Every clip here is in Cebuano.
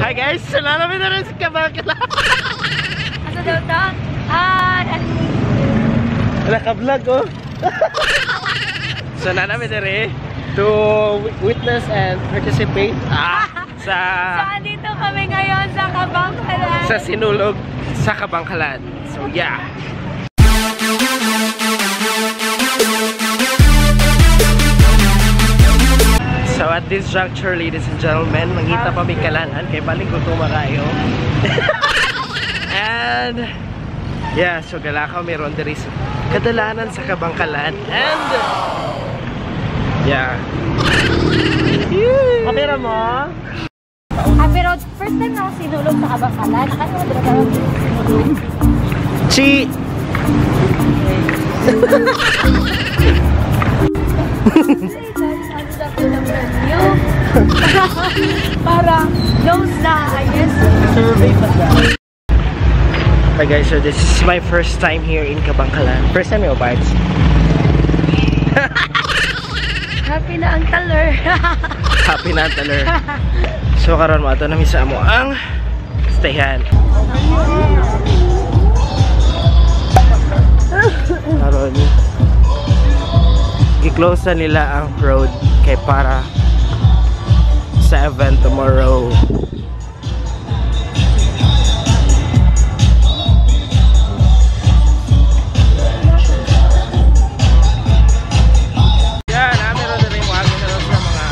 Hi guys, namin na rin sa Kabankalan. Asa daw to? Ah, naka-vlog oh. So namin na rin to witness and participate sa So andito kami ngayon sa Kabankalan. Sa Sinulog sa Kabankalan. So yeah. So at this juncture, ladies and gentlemen, mangita pa mi kalanan kay balik gutom kayo. And yeah, so galakaw meron diri sa kadalanan sa Kabankalan. And yeah. Kapira mo? Ah, pero first time na ako sinulog sa Kabankalan. Nakasama talaga ako sinulog. Chi! Para knows na, I guess. Survey pa siya. Hi guys, so this is my first time here in Kabankalan. First time yung bites. Happy na ang taler. Happy na ang taler. So karon mo ato na misa mo ang stayhan. Karon gi-close na nila ang road kay para sa event tomorrow. Yeah, meron na rin mo agad na sa mga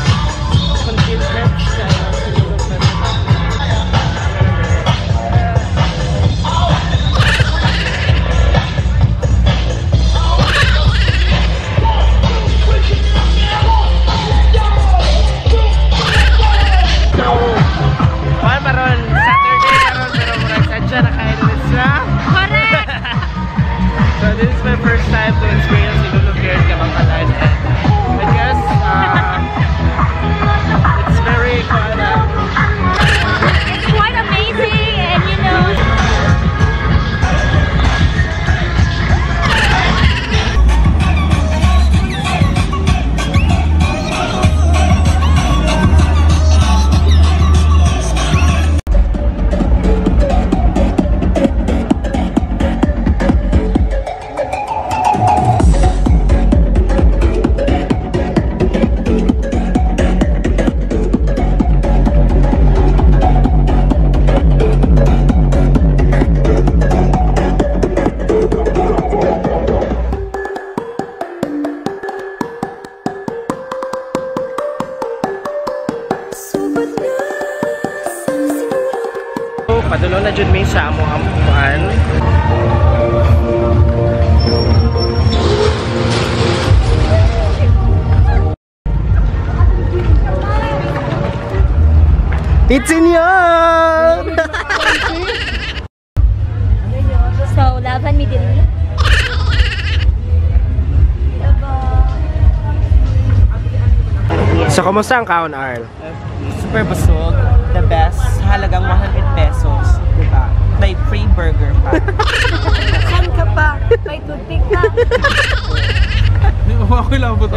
contingents sa Sinulog Festival. So, maron Saturday karon pero murag sadya na kayo rin sa. Correct. So this is my first time to experience Sinulog here in Kabankalan, and I guess it's very it's quite amazing, and you know. Padulong na jud mi sa among ampuan. It's in your. So laban mi diri. So kumusta ang kaon, Arl? Super busog, the best, halagang 100 pesos, diba? May free burger pa. Saan ka pa? May toothpick pa. Ako lang po.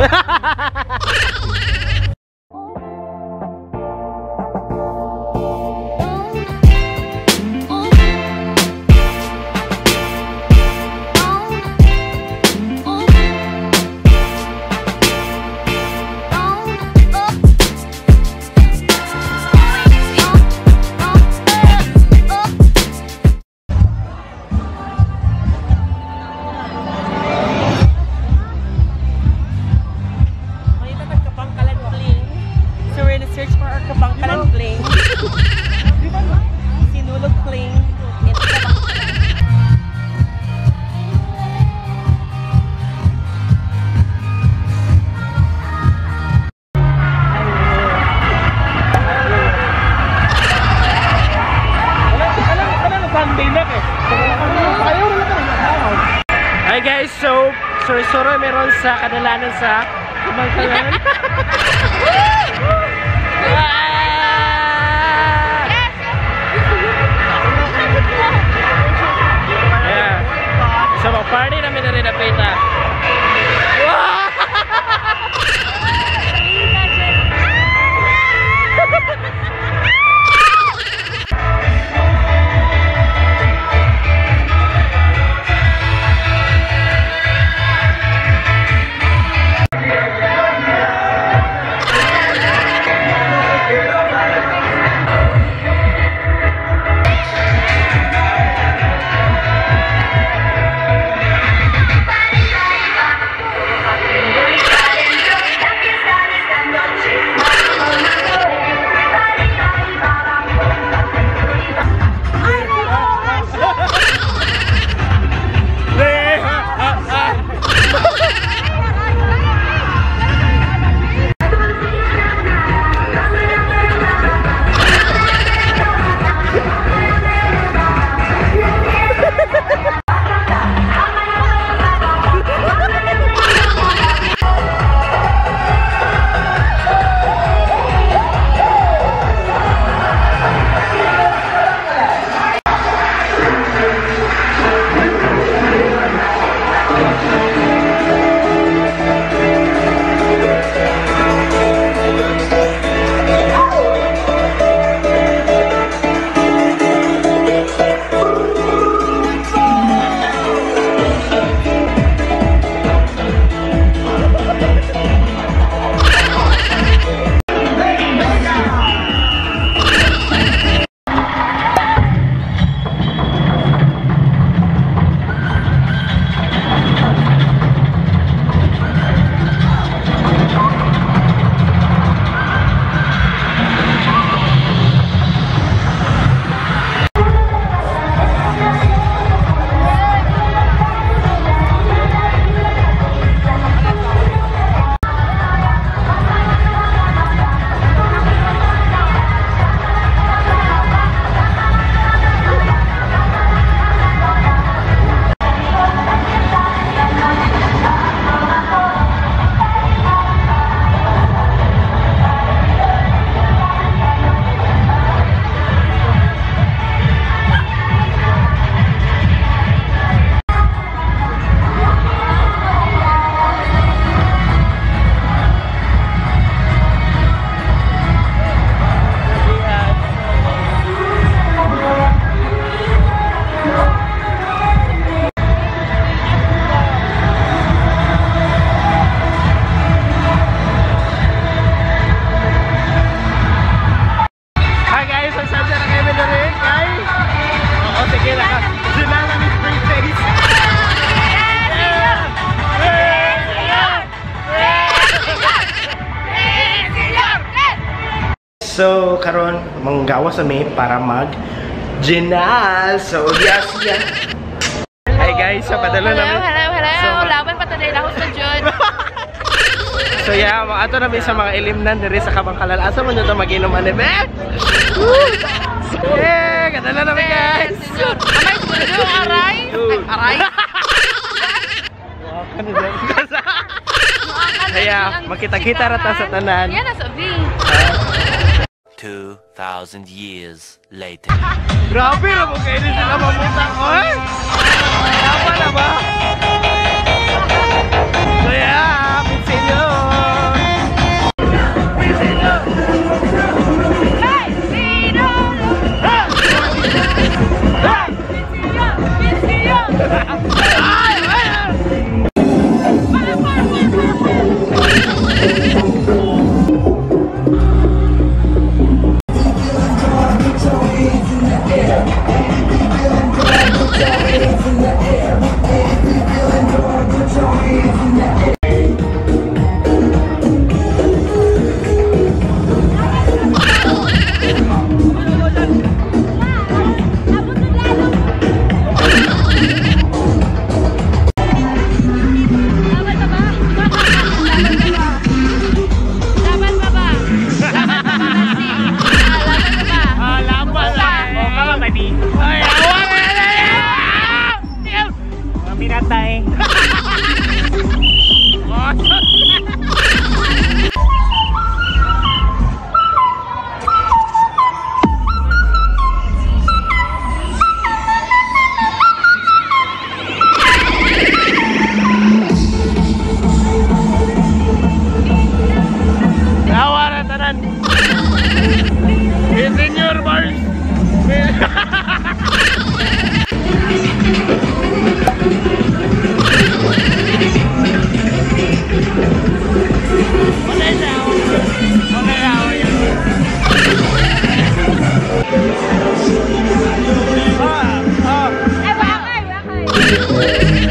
Search for our Kabankalan Fling. Sinulog Fling in Kabankalan. Hi guys, so sorry meron sa kadalanan sa Kabankalan. Yeah. So mag-party namin na rin na pita. So karon manggawas ami para mag Jinal. So yes, yeah. Hi guys, so padala Hello, namin. hello, hello. So, Laban pa today lahos na jud. So yeah, ato namin sa mga ilimnan diri sa Kabankalan. Asa man nyo maginom ani be? Yeah, kadala namin guys. Amay sulo aray. Ay, aray. Kaya magkita-kita ra ta sa tanan. Yan na sa V. 2,000 years later. Grabe ra mo kayo sila mamutang oy. Tama na ba? So yeah, Senyor. Senyor. Hey, Sinulog. Hey! Hey! Senyor, Senyor. Ay! Ay! Pa, pa, pa, pa. Laban pa ba? Laban pa ba? Laban pa ba? Laban pa ba, Nancy? Ah, laban pa ba? Ah, laban Kumusta? Oh, kama ba di? Ay, awa na na na! Minatay. Awa na tanan. Eh, Senyor Mars. Ay, bakay, bakay.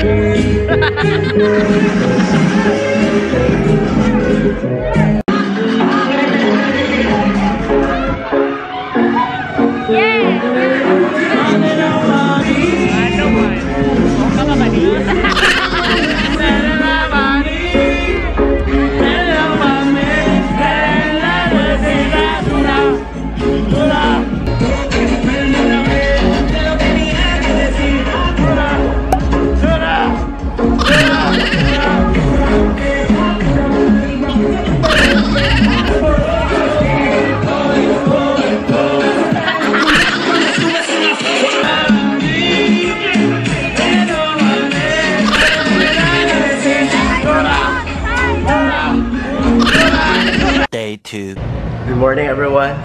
Yeah! Ano man? Kama ba di? Day 2. Good morning everyone.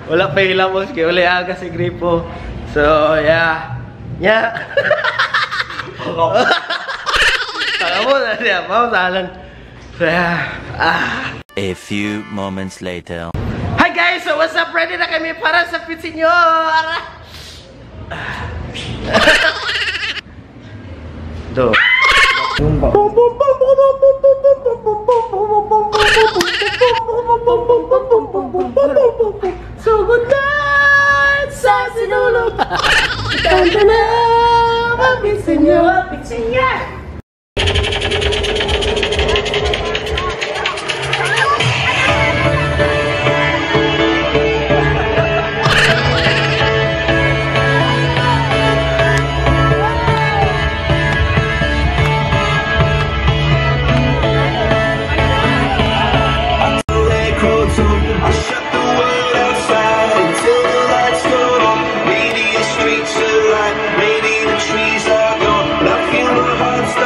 Wala pa hilamos kay wala aga si gripo. So yeah. Yeah. Mo na siya, mausalan. So yeah. Ah. A few moments later. Hi guys, so what's up? Ready na kami para sa Pitsinyor. Do. So good night sa Sinulog. Tanda na, Pitsinyor, Pitsinyor. I shut the world outside until the lights go on. Maybe the streets are light, maybe the trees are gone, but I feel my heart.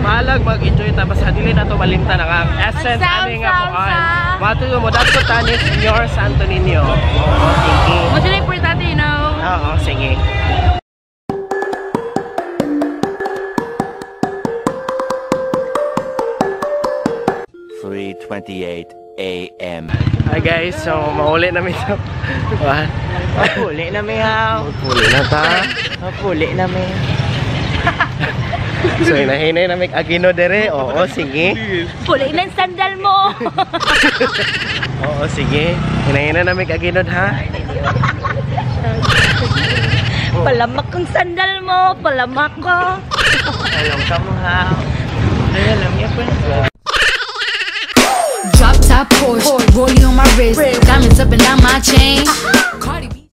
Bahalag mag-enjoy ta basta dili na to malimtan ang essence Mag-sound, ani nga sound, kuan. sa. Matuyo mo dato tani Senyor Santo Niño. Oo, sige. Mo sila importante. Oo, sige. 3:28 a.m. Hi guys, so mauli na mi to. Kuan. Mapuli na may haw. Mauli na ta. Mapuli na may. So hinahinay na mig agino dere. Oo, sige. Puli na yung sandal mo. Oo, sige. Hinahinay na mig aginod ha. Palamak ang sandal mo, palamak ko. Alam ka mo haw. Ay, alam niya po. Drop top Porsche, rollie on my wrist, diamonds up and down my chain.